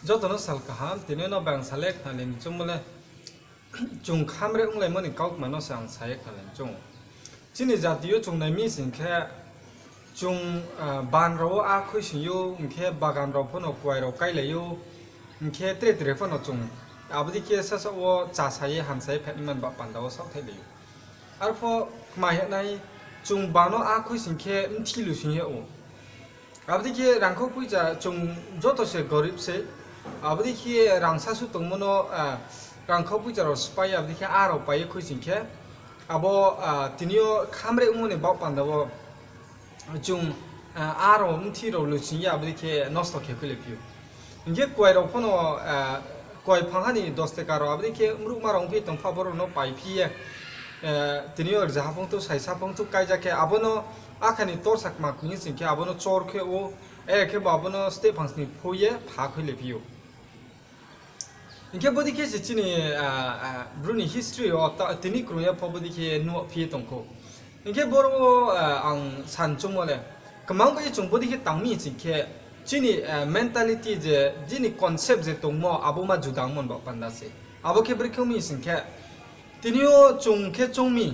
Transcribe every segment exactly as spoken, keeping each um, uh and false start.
Joto no sal kaham, tini no bang sa le khnalai ni choungmo le, chung khamre onglaimo ni kautma no se ang sa ye khnalai ni choung ou. Chini jati yo chung nai mi sing khe, chung, ah, ban rao wo a khuisoing ou, hing khe bagan rao pho no kuai rao káilai ou, hing khe tre tre pho no chung abo dei khe sasaoh wo chasa ye hamsa ye phainai man ba panda wo saohthaihlai ou. Arpho kma ya nai, chung ban no a khuisoing khe mthi lusoing ye ou. Abo dei khe rangkhau poicha chung joto se gorib se. Abo dei khe rang sasu tongmo no, ah, rangkhau poicha rao sphái, abo dei khe a rao pai ye khuisoing khe, abo, ah, tini yo khamre ongmo ni baoh panda wo chung, ah, a rao mthi rao lusoing ye abo dei khe nosto khe khuilai phi ou. Hing khe kuai rao pho no, ah, kuai phangha ni dos taka rao abo dei khe mruhma rao ongphi tong pho, abo rao no paiphi ye, eh, tini yo rzaha phongthou, saisa phongthou káija khe abo no akha ni torsa kma kni sing khe abo no chor khe ou, eh, khe bo abo no steh phangsni pho ye pha khuilai phi ou. Hing khe bodei khe se chini, ah, ah, Bru ni history wo ta-, tini krung ya pho bodei khe nuh phi ye tong khou. Hing khe boro wo, ah, ang san choungmo le, kmang bai ye chung bodei khe tang mi sing khe, chini, ah, mentality je, chini concept je tongmo, abo ma juda ongmo ni baoh panda se. Abo khe brekhe ong mi sing khe, tini yo chung khe choung mi,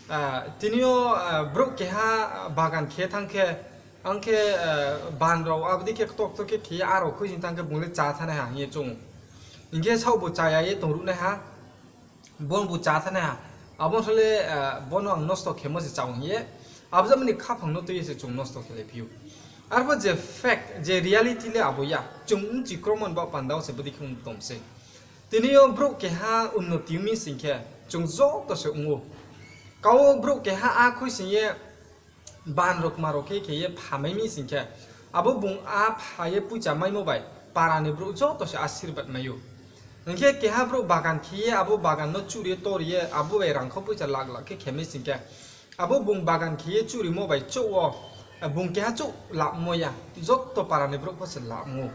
ah, tini yo, ah, brouh keha, ah, bagan khe thanng khe, ang khe, ah, ban rao abo dei khe ktokto khe khe ye a rao khuisoing thanng khe bung le chá thanngnai ha hing ye choung ou. Hing khe saohbu chaya ye tongruhnaiha, bo bu chá thanngnai ha. Abo no le, ah, bo no ang nosto khemo se chá ou hing ye, abo jamo ni khaphang no tui ye se chung nosto khelai phi ou. Arpho je fact, je reality le abo ya, chung bchi kromo ni baoh panda wo se bodei khe ong tong se. Tini yo brouh keha unnoti ong mi sing khe, chung joto se ong ou. Kau wo brouh keha a khuisoing ye, ban rao kma rao khe khe ye phamai mi sing khe, abo bung a pha ye poicha maimo bai para ni brouh joto se asirbad mai ou. Hing khe keha brouh bagan khe ye abo bagan no chuhri ye tori ye abo bai rangkhau poicha lak lak khe khe mi sing khe, abo bung bagan khe ye chuhrimo bai chouh wo, bung keha chouh lamo ya, joto para ni brouh pho se lamo ou.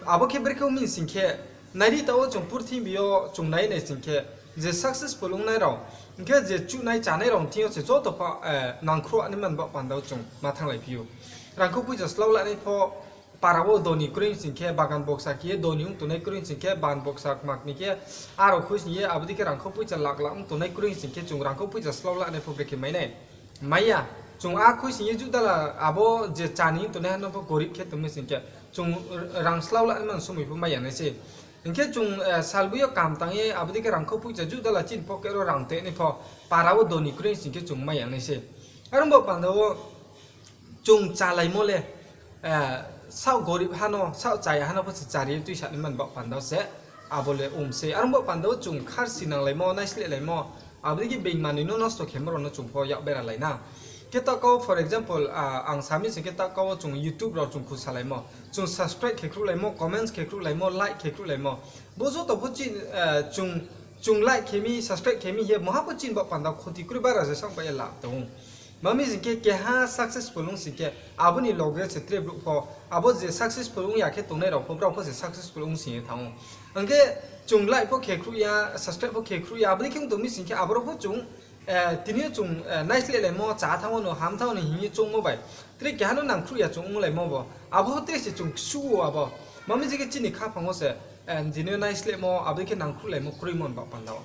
Abo khe brekhe ong mi sing khe, nai di taoh wo chung purthimbi yo chung nai nai sing khe, je successful ongnai rao, hing khe je chuhnai chánai rao thing yo se joto pho, eh, nangkhruh nai man baoh panda wo chung ma thannglai phi ou. Rangkhau poicha slao lanai pho, para wo doni kroi sing khe, bagan boksa khe ye doni ong tongnai kroi sing khe, ban boksa kma kni khe, a rao khuisoing ye abo dei khe rangkhau poicha lak lak ong tongnai kroi sing khe, chung rangkhau poicha slao lanai pho brekhe mai nai? Mai ya. Chung a khuisoing ye judala abo je chá ni tongnaiha no pho gorib khe tong mi sing khe, chung rang slao lanai man somoi pho mai ya nai se. Hing khe chung, eh, salboi yo kam tang ye abo dei khe rangkhau poicha judala chini pocket wo rang tenai pho, para wo doni kroi sing khe chung mai ya nai se. Are ong baoh panda wo chung chálaimo le, eh, saoh gorib ha no, saoh chaya ha no pho se chári ye tuisa nai man baoh panda wo se, abo le ong se. Are ong baoh panda wo chung kharsi nanglaimo, naisleh laimo, abo dei khe being manoi no nosto khemo rao no chung pho yak bera lai na. Khe taoh kau, for example, ah, ang sa mi sing khe taoh kau wo chung YouTube rao chung khusalaimo, chung subscribe khe khruhlaimo, comments khe khruhlaimo, like khe khruhlaimo. Bo joto pho chi, eh, chung, chung like khe mi, subscribe khe mi hing ye, mungha pho chini baoh panda khoti kroi bara se sang bai ye lab tong ou. Ma mi sing khe keha successful ong sing khe, abo ni loge se tre brouh pho, abo je successful ong ya khe tongnai rao pho, brao pho se successful ong sing ye thanng ou. Hing khe chung like pho khe khruh ya, subscribe pho khe khruh ya, abo dei khe ong tong mi sing khe, abo rao pho chung, eh, tini yo chung, eh, naisleh laimo, chá thanng wo no, ham thanng wo no hing ye choungmo bai, tre keha no nangkhruh ya chung onglaimo bo, abo tre se chung ksu ou abo. Ma mi sing khe chini khaphang wo se, eh, tini yo naislehmo, abo dei khe nangkhruhlaimo kroimo ni baoh panda wo.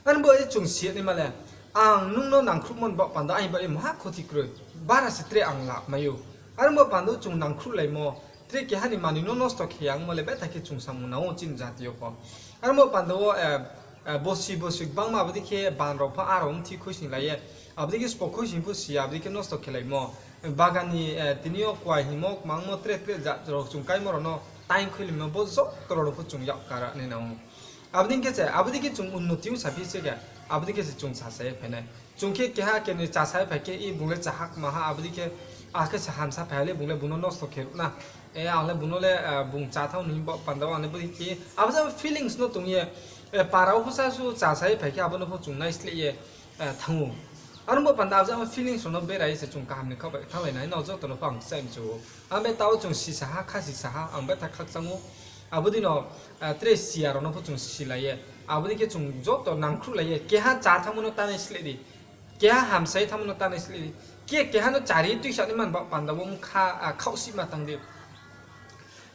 Are ong baoh ye chung si ya naima le, ang nung no nangkhruhmo ni baoh panda wo aini baoh ye mungha khoti kroi, bara se tre ang lab mai ou. Are ong baoh panda wo chung nangkhruhlaimo, tre keha ni manoi no nosto khe ya ongmo le betha khe chung samung nang ou chini jati yo pho. Are ong baoh panda wo, eh, eh, bosi bosi gbangma abo dei khe ban rao pho a rao mthi khuisoinglai ye, abo dei khe sbo khuisoing pho si ya, abo dei khe nosto khelaimo. Bagan ni, eh, tini yo kuai hingmo, kmangmo, tre tre jat rao chung káimo rao no taing khuilaimo, bo joto rao no pho chung yak kara nai nang ou. Abo dei khe se, abo dei khe chung unnoti ong saphi se khe, abo dei khe se chung chasa ye phai nai. Chung khe keha keni chasa ye phai khe, i bung le chahak maha, abo dei khe, akhe se hamsa phai ha le bung le bung no nosto khe ruh na. E, ang le bung no le, eh, bung chá thanng ni hing baoh panda wo ang le bodei khe, abo jamo feelings no tong ye, eh, para wo pho sasu chasa ye phai khe, abo no pho chung naisleh ye, eh, thanng ou. Are ong baoh panda abo jamo feelings rao no bera ye se chung kaham ni khaoh bai thannglai nai, no joto no pho ang chai mchu ou. Ang betha wo chung sisa ha, kha sisa ha, ang betha khakchang ou. Abo dei no, eh, tre siya rao no pho chung silai ye, abo dei khe chung joto nangkhruhlai ye, keha chá thanngmo no ta naisleh di, keha hamsa ye thanngmo no ta naisleh di, khe keha no chári tuisa nai man baoh panda wo mkha, ah, khaohsih ma tang di.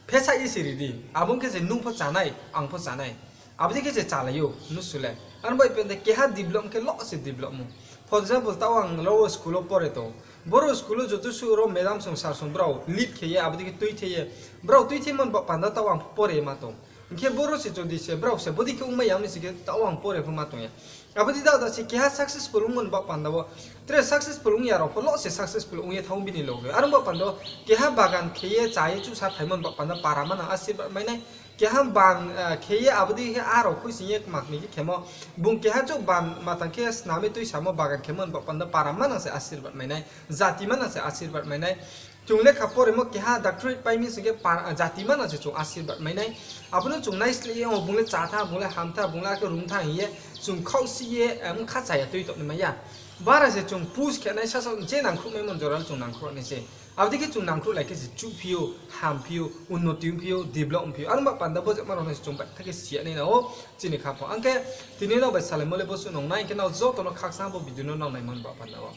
Phesaih ye se ri di, abo ong khe se nung pho chá nai, ang pho chá nai. Abo dei khe se chálai ou mnusu le. Aro bai panda keha develop ong khe lo se develop mo. For example, taoh ang ro wo school wo pore tong. Boro school wo joto suh ro madam song, sir song brao lead khe ye, abo dei khe tuithe ye. Brao tuithemo ni baoh panda taoh ang pore ma tong. Hing khe boro se jodi se brao se bodei khe ongmai ya mi sing khe taoh ang pore pho ma tong ya. Abo dei da da se keha successful ongmo ni baoh panda wo. Tre successful ong ya rao pho lo se successful ong ye thanng bini loge. Aro baoh panda wo keha bagan khe ye chá ye chuhsa phaimo ni baoh panda para manang asirbad mai nai. Keha ban khe ye abo dei khe aro khuisoing ye kma kni khe khemo. Bung keha chouh ban matang khe snam ye tuisamo bagan khemo ni baoh panda para manang se asirbad mai nai. Jati manang se asirbad mai nai. Chung lekha poremo keha doctorate pai mi sing khe jati manang se chung asirbad mai nai. Abo no chung naisleh ye, o bung le chá tha, bung le ham tha, bung le akhe rung tha hing ye, chung khaohsi ye, bkha chaya tui tong nai mai ya. Bara se chung push khe nai, sasa je nangkhruh maimo ni jora le chung nangkhruh nai se. Abo dei khe chung nangkhruhlai khe se chuhphi ou, hamphi ou, unnoti ongphi ou, develop ongphi ou. Aro baoh panda bo jama rao no se chung baitha khe si ya nai nang ou, chini kha pho. Ang khe tini nrao bai salaimo le bo suh nung nai, hing khe nrao joto no khakchang bo video no nrao naimo ni baoh panda wo.